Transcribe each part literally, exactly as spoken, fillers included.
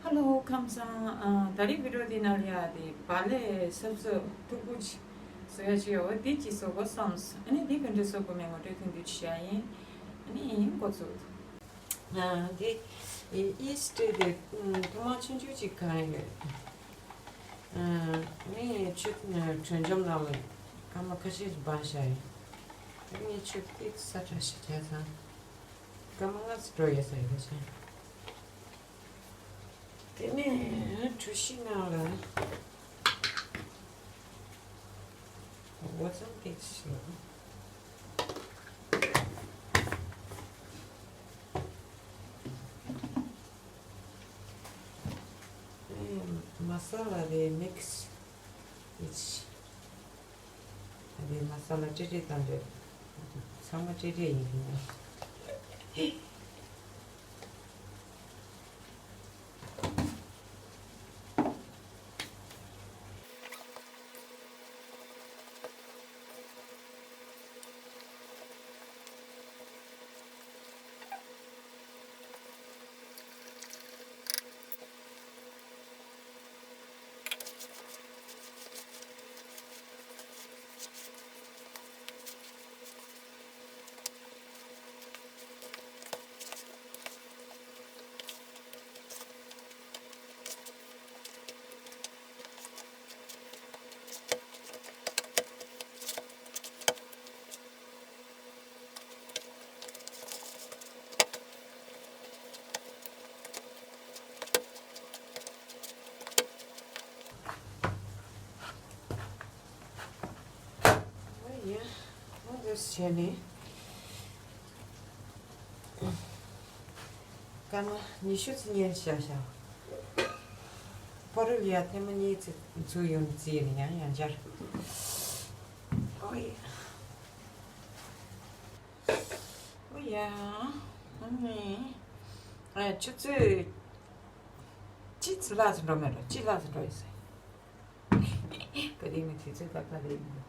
ཧེ་ལོ། ཁམས་བཟང་། ཨ། ད་རེས་བི་ཌི་ཡོ་འདི་ནང་ལ་ཡ་དེ་བག་ལེབ་སོབ་སོབ་མཐུག་པོ་ཅིག་བཟོ་ཡ་ཅིག་ཡོད། འོ་དེ་ཅིག་བཟོ་དགོས་བསམས། ཨ་ནི་དེ་ག་འདྲ་བཟོ་དགོས་མིན་ངོ་སྤྲོད་ཐུང་ཐུང་ཅིག་བྱ་ཡིན། ཨ་ནི་འགོ་ཚུགས། ཨ། དེ་ཡིས་ཊི་དེ་ཐུར་མ་ཆུང་ཆུང་ཅིག་གང་ཡོད། ཨ་ནི་ཆུ་དྲོད་འཇམ་ནང་ལ་སྐར་མ་ཁ་ཤས་ཤིག་སྦངས་བཞག་ཡོད། ཨ་ནི་ཆུ་དེ་ས་ཁྲ་ཞིག་བྱས་ཙང་སྐར་མ་ལྔ་ཙམ་འགྲོ་ཡོད་ས་ཡོད་ཤག་དེ་ནས་གྲུ་བཞི་ནང་ལ་འོ་ཙམ་ཏིག་ཞིག་མ་ས་ལ་དེ་མིག་སི་ཨིས། ཨ་དེ་མ་ས་ལ་ཀྲེ་ཀྲེ་བཏང་རེད། ཚང་མ་ཀྲེ་ཀྲེ་ཡིན་གྱི་ཡོད། ཡ། འོ་འདུག་སེ་བྱས་ནས་སྐར་མ་ཉི་ཤུ་ཙམ་ཉལ་བཞག་བཞག་ཕ་རོལ་ཡ་ཐེངས་མ་གཉིས་ཙམ་འཛུལ་ཡོང་རྩིས་ཡིན། ཡང་ཡང་བསྐྱར། ཨོ་ཡ། ཨོ་ཡ། ཨ་ནི། ཨ། ཆུ་ཚོད་གཅིག་ཙམ་ལྷག་ཙམ་འགྲོ་མེད་འགྲོ། གཅིག་ལྷག་ཙམ་འགྲོ་ཡོད་ས་ཡིན། ག་དེ་མི་དུས་ཚོད་ཏག་ཏག་རེད་འདུག་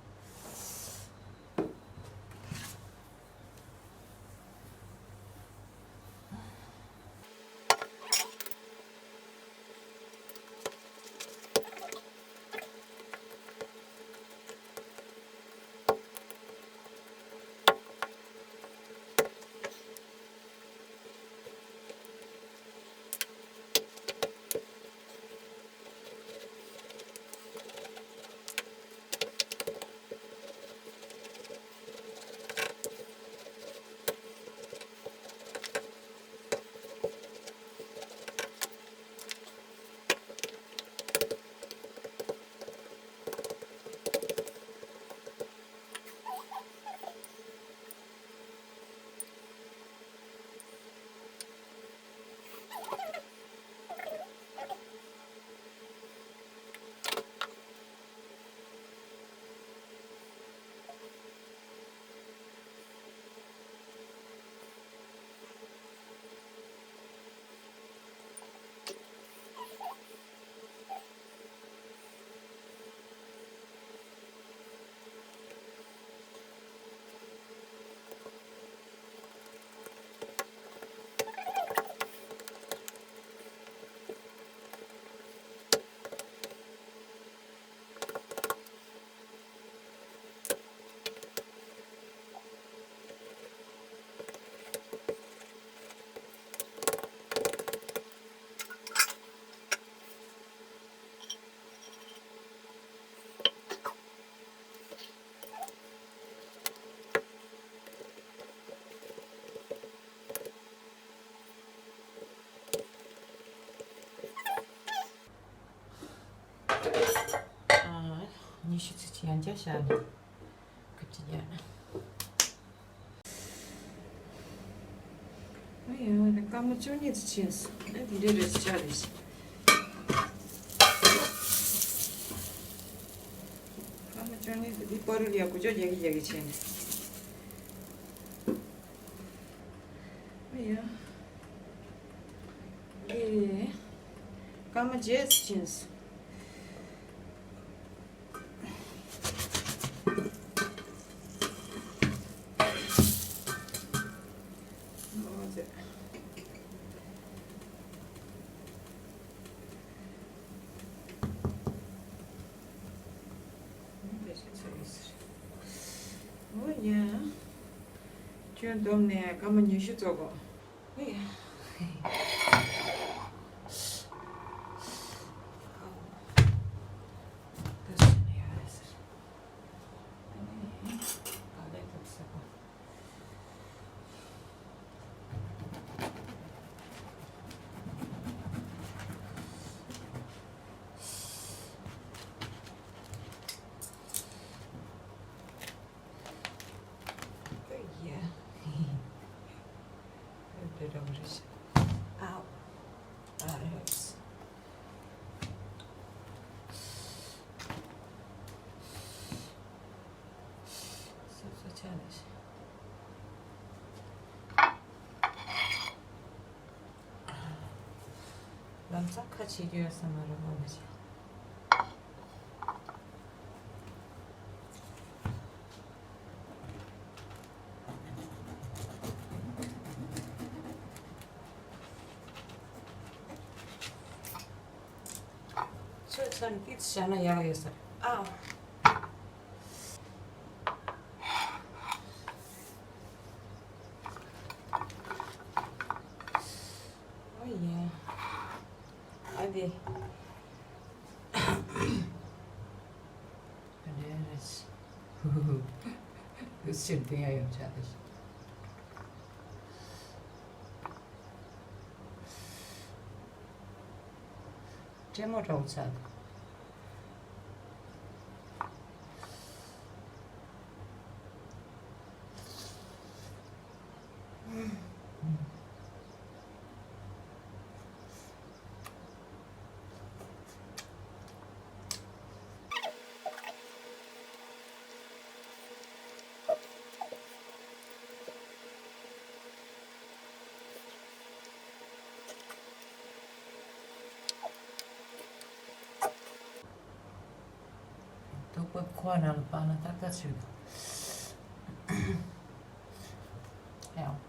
ཉི་ཤུ་ཙམ་ཅིག་ཡང་བསྐྱར་བཞག་ནས་སྐབས་ཅིག་ཡང་། ཨ་ཡ། སྐར་མ་བཅུ་གཉིས་ཙམ་ཕྱིན་སོང་། ཨ། དེ་འདྲའི་རེ་ཞིག་ཆགས་རེད་ཤག་སྐར་མ་བཅུ་གཉིས་ཙམ་དེ་པ་རུ་ལ་ཡ་འགུལ་སྐྱོད་རྒྱག་གི་རྒྱག་གི་བྱས་ནས། ཨ་ཡ། ཨེ། སྐར་མ་བརྒྱད་ཙམ་ཕྱིན་སོང་། བསྡོམས་ནས་སྐར་མ་ཉི་ཤུ་ཙམ་གོ། ཨེ་ཡ། Ow. That hurts. So, so challenge. ལམ་སང་ཁ་ཕྱེ་རྒྱུ་ཡོད་ས་མ་རེད་པ། མ་བྱེད། ཆོས་ཚན་ཏིས་བྱས་ན་ཡག་ཡོད་ས་རེད། ཨ། ཨོ་ཡ། ཨ་དེ། རེད་རེད། ཧུ་ཧུ་ཧུ། སེམས་གཏིང་ཡ་ཡོད་ཆགས་ཏེ། སྤྲེལ་མོ་འདྲ་བོ་ཆགས་འདུག་དུག་པ་ཁོག་ནང་ལ་སྤར་ན་ཏག་ཏག་ཆུད་དོ། ཡང་།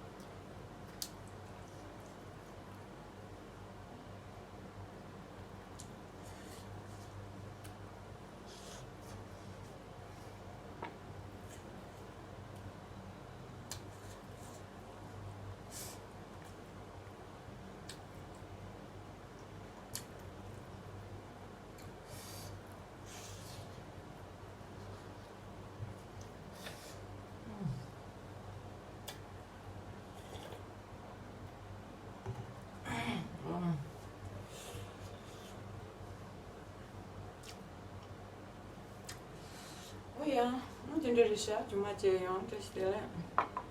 ཨོ་ཡ། ཨ་དེ་འདྲ་རེད་ཤག་རྗེས་མ་མཇལ་ཡོང་། བཀྲ་ཤིས་བདེ་ལེགས།